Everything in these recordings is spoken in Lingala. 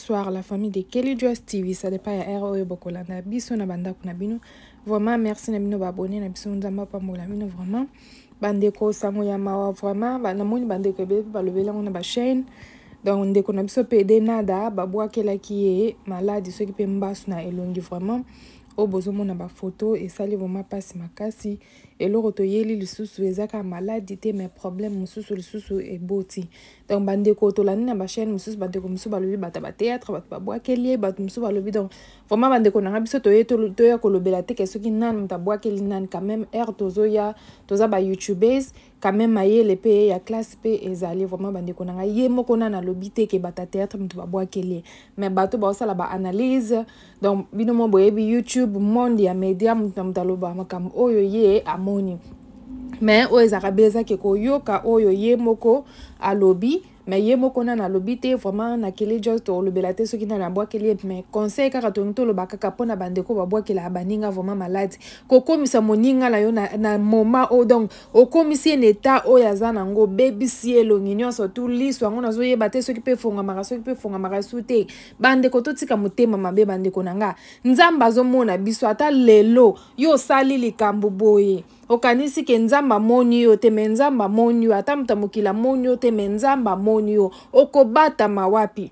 Bonsoir la famille de Kelly Joyce TV, ça dépend ya heure oyo bokolanda biso na bandako na bino. Vraiment merci na bino ba abonné na biso, Nzambe apambola bino vraiment. Bandeko sango ya mawa vraiment, namoni bandeko ebele mpe balobeli yango na ba chaîne. Donc ndeko na biso PD Nada babwakelaki ye maladi soki mpe mbasu na elongi vraiment. Oyo bozomona ba photo esali vraiment pasi makasi. Eloko toyeli lisusu eza kaka maladi te, mais problème mosusu lisusu eboti. Donc bandeko tolandi na ba chaîne mosusu, bandeko mosusu balobi bato ya ba théâtre, bato babwakeli ye, bato mosusu balobi. Donc vraiment bandeko na nga, biso toye toya kolobela te ke soki nani moto abwakeli nani. Quand même heure tozoya, toza ba youtubers quand même, mayele mpe ya classe mpe ezali. Vraiment bandeko na ngai, ye moko nani alobi te ke bato ya théâtre moto babwakeli ye, mais bato baosala ba analyse. Donc bino mo boyebi YouTube, monde ya média, moto na moto aloba makambo oyo ye amoni. Mais oyo ezalaka be ezaki koyoka oyo ye moko alobi, mais ye moko nani alobi te. Vraiment na Kelly Joyce tolobela te soki nani abwakeli ye, mais conseil kaka tolingi toloba kaka mpona bandeko babwakelaka baninga vraiment maladi. Kokomisa moninga na yo na moment oyo, donc okomisi ye na état oyo aza nango, obebisi ye elongi nyonso tu, liso yango nazoyeba te soki mpe efongamaka, soki mpe efongamaka su te. Bandeko, totika motema mabe. Bandeko na nga, Nzambe azomona biso. Ata lelo yo osali likambo boye, okanisi ke Nzambe amoni yo te, mais Nzambe amoni yo. Ata moto ya mokili amoni yo te, mais Nzambe amoni yo. Okobatama wapi?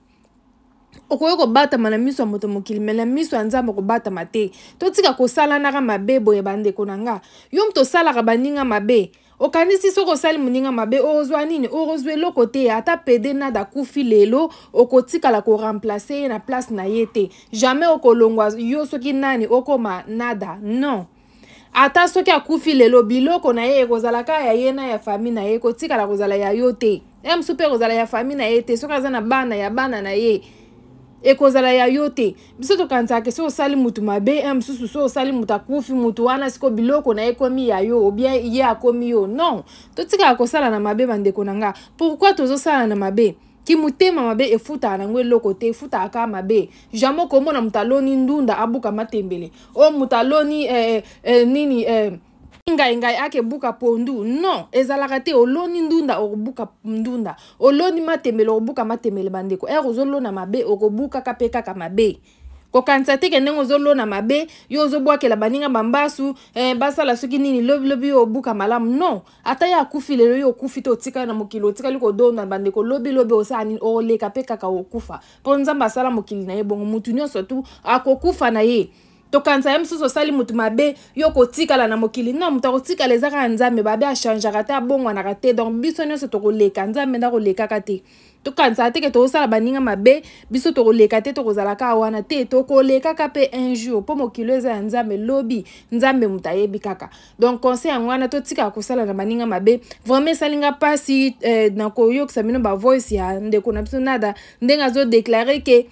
Okoki kobatama na miso ya moto mokili, mais na miso ya Nzambe okobatama te. Totika kosalanaka mabe boye, bandeko na nga. Yo moto osalaka baninga mabe, okanisi soki osali moninga mabe okozwa nini? Okozwa eloko te. Ata pede Nada akufi lelo, okotikala koremplacer ye na place na ye te, jamais. Okolongwa yo soki nani, okoma Nada? Non. Ata soki akufi lelo, biloko na ye ekozala kaka ya ye na ya famille na ye, ekotikala kozala ya yo te. Ya mosusu mpe ekozala ya famille na ye te. Soki aza na bana, ya bana na ye ekozala ya yo te. Biso tokanisaka soki osali mutu mabe, ya mosusu soki osali mutu akufi, mutu wana siko biloko na ye ekomi ya yo, obien ye akomi yo. Non, totikala kosala na mabe. Bandeko na nga, pourquoi tozosala na mabe? Kimotema mabe efutaka nango eloko te, efutaka kaka mabe. Jamais okomona moto aloni ndunda abuka matembele, oyo moto aloni nini, ngai ngai akebuka pondu. Non, ezalaka te. Oloni ndunda, okobuka ndunda. Oloni matembele, okobuka matembele. Bandeko, heure ozolona mabe, okobukaka mpe kaka mabe. Kokanisa te ke ndenge ozolona mabe, yo ozobwakela baninga bambasu, basala soki nini, lobilobi yo obuka malamu. Non, ata ye akufi lelo, yo okufi te, otikali na mokili, otikali kodonda. Bandeko, lobilobi osala nini? Oleka mpe kaka, okufa, mpo Nzambe asala mokili na ye bongo, mutu nyonso tu akokufa na ye. Tokanisa ye mosusu osali motu mabe, yo kotikala na mokili. Non, moto akotikala eza kaka Nzambe. Babe achangeaka te, abongwanaka te. Donc biso nyonso tokoleka, Nzambe nde akolekaka te. Tokanisaka te ke tozosala baninga mabe, biso tokoleka te, tokozala kaka wana te. Tokolekaka mpe un jour, mpo mokili eza ya Nzambe. Lobi Nzambe moto ayebi kaka. Donc conseil yango wana, totikaka kosala na baninga mabe. Vraiment esalinga mpasi na koyokisa bino bavoice ya ndeko na biso Nada, ndenge azodéclarer ke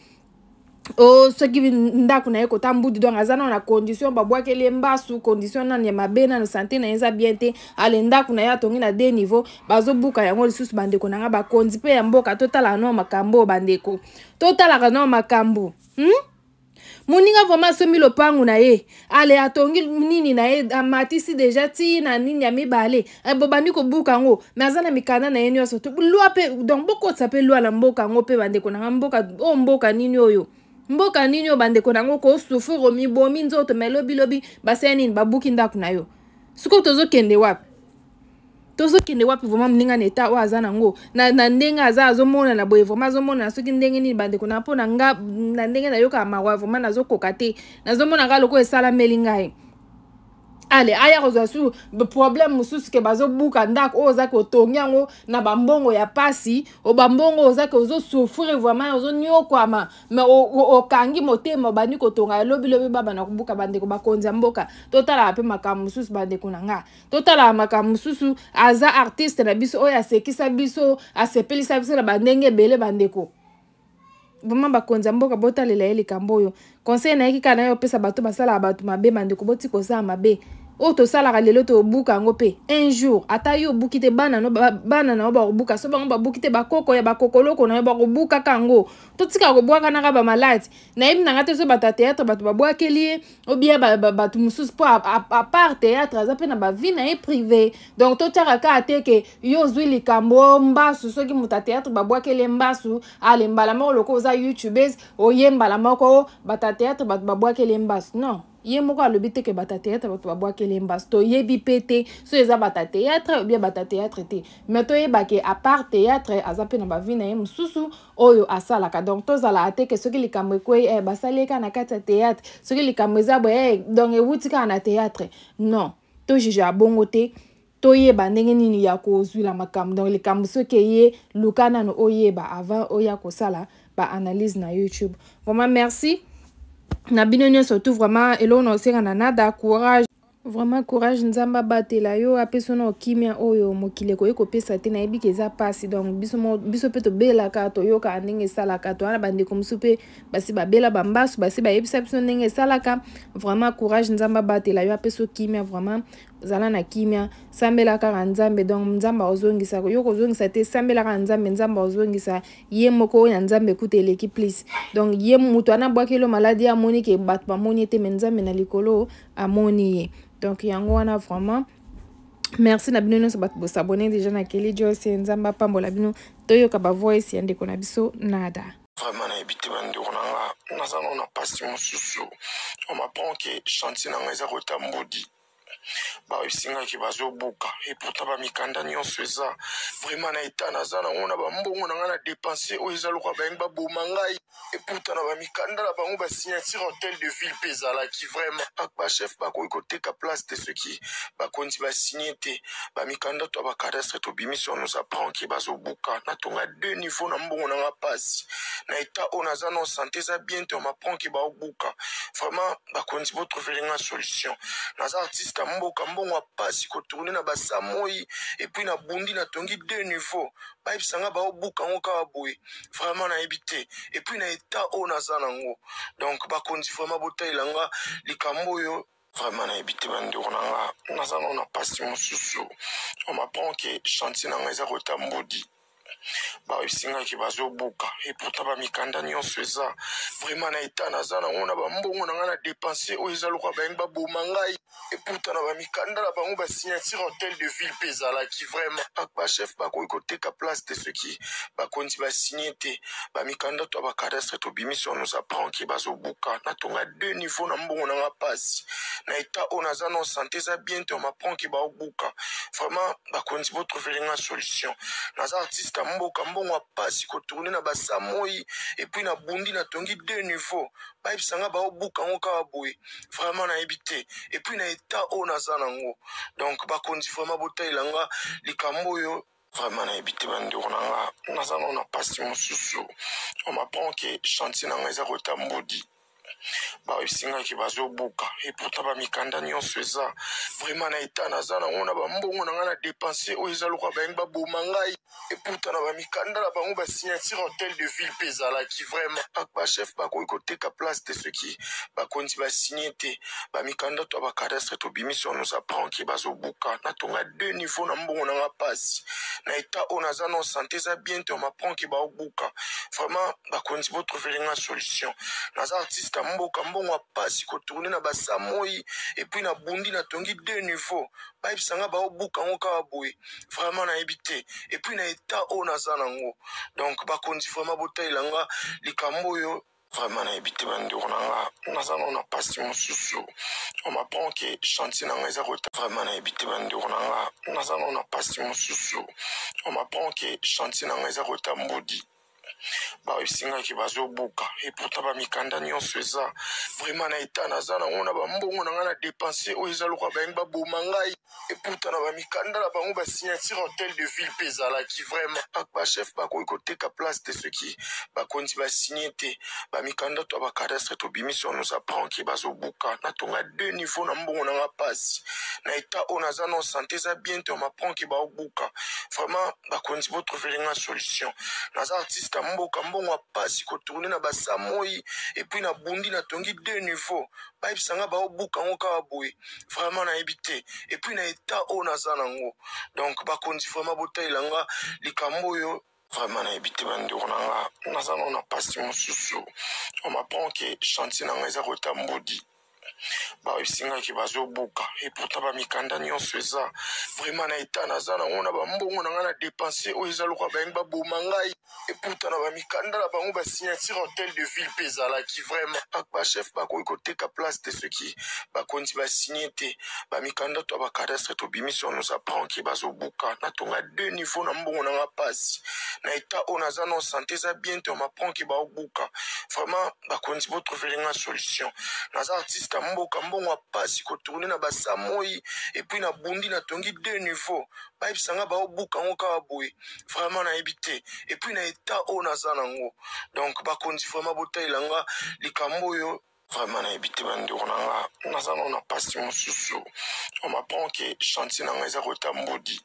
o soki ndako na ye kota mbudi. Donc aza nano na condition babwakeli ye mbasu, condition nano ya mabe, nano santé na ye eza bien te. Ale ndako na ye atongi na deux niveau, bazobuka yango lisusu. Bandeko na nga, bakonzi mpe ya mboka, totalaka nao makambo oyo. Bandeko, totalaka nao makambo, Moninga vraiment asombi lopangu na ye, ale atongi nini na ye, amatisi déjà ti na nini ya mibale, bobandi kobuka yango, mais aza na mikanda na ye nyonso. Loi mpe, donc bokotisa mpe loi na mboka yango mpe. Bandeko na nga, mboka oyo mboka nini oyo? Mboka nini oyo, bandeko na yango? Kosouffrir, omibomi nzoto, mais lobilobi basala nini? Babuki ndako na yo. Sikoyo tozokende wapi? Tozokende wapi? Vraiment moninga na état oyo aza nango, na ndenge aza, azomonana boye, vraiment azomonana soki ndenge nini. Bandeko na, mpo na nga, na ndenge nayokaka mawa, vraiment nazokoka te. Nazomona kaka lokola esalameli ngai. Ale aya kozwa su problème mosusu ke bazobuka ndako oyo ozaki otongi yango na bambongo ya pasi, o bambongo ozaki ozosouffrir vraiment, ozoniokwama, mais okangi motema, obandi kotonga ya lobilobi babanda kobuka. Bandeko, bakonzi ya mboka, totalaka mpe makambo mosusu. Bandeko na nga, totalaka makambo mosusu. Aza artiste na biso oyo asekisa biso, asepelisa biso na bandenge ebele. Bandeko, vraiment bakonzi ya mboka, botalela ye likambo oyo. Conseil nayeki kaka na ye opesa bato basalaka bato mabe. Bandeko, boti kosala mabe. Oyo tosalaka lelo tobuka yango mpe un jour. Ata yo obuki te, bana no, bana na yo bakobuka. So bango babuki te, bakoko ya bakokoloko na yo bakobukaka yango. Totika kobwakanaka bamaladi. Nayebi na nga te so bato ya théâtre bato babwakeli ye obia bato mosusu, mpo à part théâtre aza mpe na bavie na ye privé. Donc totiaka kaka te ke yo ozwi likambo mbasu. Soki moto ya théâtre babwakeli ye mbasu, ale mbala moko loko oza youtubeuse, oye mbala moko bato ya théâtre bato babwakeli ye mbasu. Non, ye moko alobi te ke bato ya théâtre bato babwakeli ye mbasu. Toyebi mpe te so eza bato ya théâtre obia bato ya théâtre te, mais toyeba ke à part théâtre aza mpe na bavie na ye mosusu oyo asalaka. Donc tozalaka te ke soki likambo ekwei, basali ye kaka na kati ya théâtre, soki likambo eza boye, donc ewuti kaka na théâtre. Non, tojuge ya bongo te. Toyeba ndenge nini ya kozwila makambo. Donc likambo soki eye, luka nano oyeba avant oya kosala baanalyse na YouTube. Vraiment merci na bino nyonso tout. Vraiment eloko na osenga na Nada, courage, vraiment courage. Nzambe abatela yo, apesa na okimia oyo mokili ekoki kopesa te. Nayebi ke eza mpasi. Donc biso mpe tobelaka, toyokaka ndenge esalaka. Towana bandeko mosusu mpe basi babela bambasu, basi bayebisa biso ndenge esalaka. Vraiment courage, Nzambe abatela yo, apesa okimia. Vraiment zala na kimia, sambela kaka Nzambe. Donc Nzambe akozongisa yo, kozongisa te, sambela kaka Nzambe, Nzambe akozongisa ye moko. Oyo ya Nzambe ekuta eleki plus. Donc ye moto wana abwakeli maladi, amoni ke bato bamoni ye te, me Nzambe na likolo amoni ye. Donc yango wana, vraiment merci na bino nyonso bato bosabone déjà na Kelly Joyce. Nzambe apambola bino. Toyoka bavoice ya ndeko na biso Nada. Vraiment nayebi te, bandeko na nga, naza nano na mpasi mosusu. On m'apprend ke chantier na nga eza kota mbudi, bayebisingaki bazobuka, et pourtant bamikanda nyonso eza. Vraiment na état naza nango, na bambongo na ngai na dépense oyo eza lokola bayengi baboma ngai. Et pourtant na bamikanda na bango, basignature hôtel de ville mpe ezalaki. Vraiment bachef bakoki koteka place te soki bakonzi basigne te. Bamikanda to ya bacadastre tobimisi, on nous apprend ke bazobuka. Natonga deux niveau na mbongo na nga mpasi. Na état oyo naza no, santé eza bien te, on m'apprend ke baobuka. Vraiment bakonzi, botrouvele nga solution. Naza artiste ya mboka, mbongo ya mpasi kotourne na basa moi, et puis nabundi, natongi deux niveau, bayebisa nga baobuka yango kaka boye. Vraiment nayebi te. Et puis na état oyo naza nango, donc bakonzi vraiment botalela nga likambo oyo. Vraiment nayebi te, bandeko na nga, naza nano na mpasi mosusu. On m'apprend ke chantier na nga eza kota mbudi, bayebisingaki bazobuka, et pourtant bamikanda nyonso eza. Vraiment na état naza nango, na bambongo na ngai na dépense oyo eza lokola bayengi baboma ngai. Et pourtant na bamikanda na bango, basignature hôtel de ville mpe ezalaki. Vraiment bachef bakoki koteka place te soki bakonzi basigne te. Bamikanda to ya bacadastre tobimisi, on nous apprend ke bazobuka. Natonga deux niveau na mbongo na nga mpasi. Na état oyo naza no, santé eza bien te, on m'apprend ke baobuka. Vraiment bakonzi, botrouvele nga solution. Naza artiste ya mboka, mbongo ya mpasi kotourne na basa moi, et puis nabundi, natongi deux niveau, bayebisa nga baobuka yango kaka boye. Vraiment nayebi te. Et puis na état oyo naza nango, donc bakonzi vraiment botalela nga likambo oyo. Vraiment nayebi te, bandeko na nga, naza nano na mpasi mosusu. On m'apprend ke chantier na nga eza kota mbudi, bayebisingaki bazobuka, et pourtant bamikanda nyonso eza. Vraiment na état naza nango, na bambongo na ngai na dépense oyo eza lokola bayengi baboma ngai. Et pourtant na bamikanda na bango, basignature hôtel de ville mpe ezalaki. Vraiment bachef bakoki koteka place te soki bakonzi basigne te. Bamikanda to ya bacadastre tobimisi, on nous apprend ke bazobuka. Natonga deux niveau na mbongo na nga mpasi. Na état oyo naza no, santé eza bien te, on m'apprend ke baobuka. Vraiment bakonzi, botrouvele nga solution. Naza artiste ya mboka, mbongo ya mpasi kotourne na basa moi, et puis nabundi, natongi deux niveau, bayebisa nga baobuka yango kaka boye. Vraiment nayebi te. Et puis na état oyo naza nango, donc bakonzi vraiment botalela nga likambo oyo. Vraiment nayebi te, bandeko na nga, naza nano na mpasi mosusu. On m'apprend ke chantier na nga eza kota. Vraiment nayebi te, bandeko na nga, naza nano na mpasi mosusu. On m'apprend ke chantier na nga eza kota mbudi, bayebisingaki bazobuka, et pourtant bamikanda nyonso eza. Vraiment na état naza nango, na bambongo na ngai na dépense oyo eza lokola bayengi baboma ngai. Et pourtant na bamikanda na bango, basignature hôtel de ville mpe ezalaki. Vraiment bachef bakoki koteka place te soki bakonzi basigne te. Bamikanda to ya bacadastre tobimisi, on nous apprend ke bazobuka. Natonga deux niveau na mbongo na nga mpasi. Na état oyo naza no, santé eza bien te, on m'apprend ke baobuka. Vraiment bakonzi, botrouvele nga solution. Naza artiste. artiste ya mboka, mbongo ya pasi kotourne na basamoi, et puis nabundi, natongi deux niveaux, bayebisa nga baobuka yango kaka boye. Vraiment nayebi te, et puis na état oyo naza nango. Donc bakonzi, vraiment botalela nga likambo oyo. Vraiment nayebi te, bandeko na nga, naza nano na pasi mosusu. On m'apprend que chantier na nga eza kota mbudi, bayebisi nga ke bazobuka, et pourtant bamikanda nyonso eza. Vraiment na état naza nango, na bambongo na ngai na dépense oyo eza lokola bayengi baboma ngai. Et pourtant na bamikanda na bango, basignature hôtel de ville mpe ezalaki. Vraiment bachef bakoki koteka place te soki bakonzi basigne te. Bamikanda to ya bacadastre tobimisi, on nous apprend ke bazobuka. Natonga deux niveaux na mbongo na nga pasi, na état oyo naza na santé eza bien te, on m'apprend ke baobuka. Vraiment bakonzi, botrouvele nga solution. Naza artiste ya mboka, mbongo ya pasi kotourne na basamoi, et puis nabundi, natongi deux niveaux, bayebisa nga baobuka yango kaka boye. Vraiment nayebi te, et puis na état oyo naza nango. Donc bakonzi, vraiment botalela nga likambo oyo. Vraiment nayebi te, bandeko na nga, naza nano na pasi mosusu. On m'apprend que chantier na nga eza kota mbudi,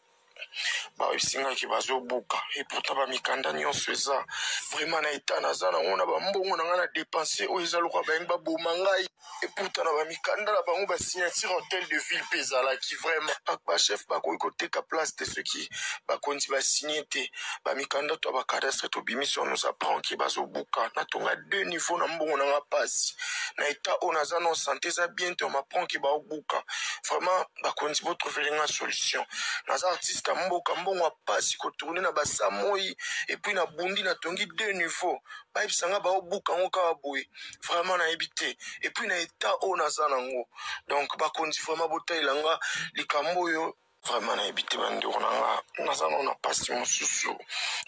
bayebisi nga ke bazobuka, et pourtant bamikanda nyonso eza. Vraiment na état naza nango, na bambongo na ngai na dépense oyo eza lokola bayengi baboma ngai. Et pourtant na bamikanda na bango, basignature hôtel de ville mpe ezalaki. Vraiment bachef bakoki koteka place te soki bakonzi basigne te. Bamikanda to ya bacadastre tobimisi, on nous apprend ke bazobuka. Natonga deux niveaux na mbongo na nga pasi, na état oyo naza na santé eza bien te, on m'apprend ke baobuka. Vraiment bakonzi, botrouvele nga solution. Naza artiste ya mboka, mbongo ya pasi kotourne na basamoi, et puis nabundi, natongi deux niveaux, bayebisa nga baobuka yango kaka boye. Vraiment nayebi te, et puis na état oyo naza nango. Donc bakonzi, vraiment botalela nga likambo oyo. Vraiment nayebi te, bandeko na nga, naza nano na pasi mosusu.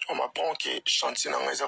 On m'apprend que chantier na nga eza.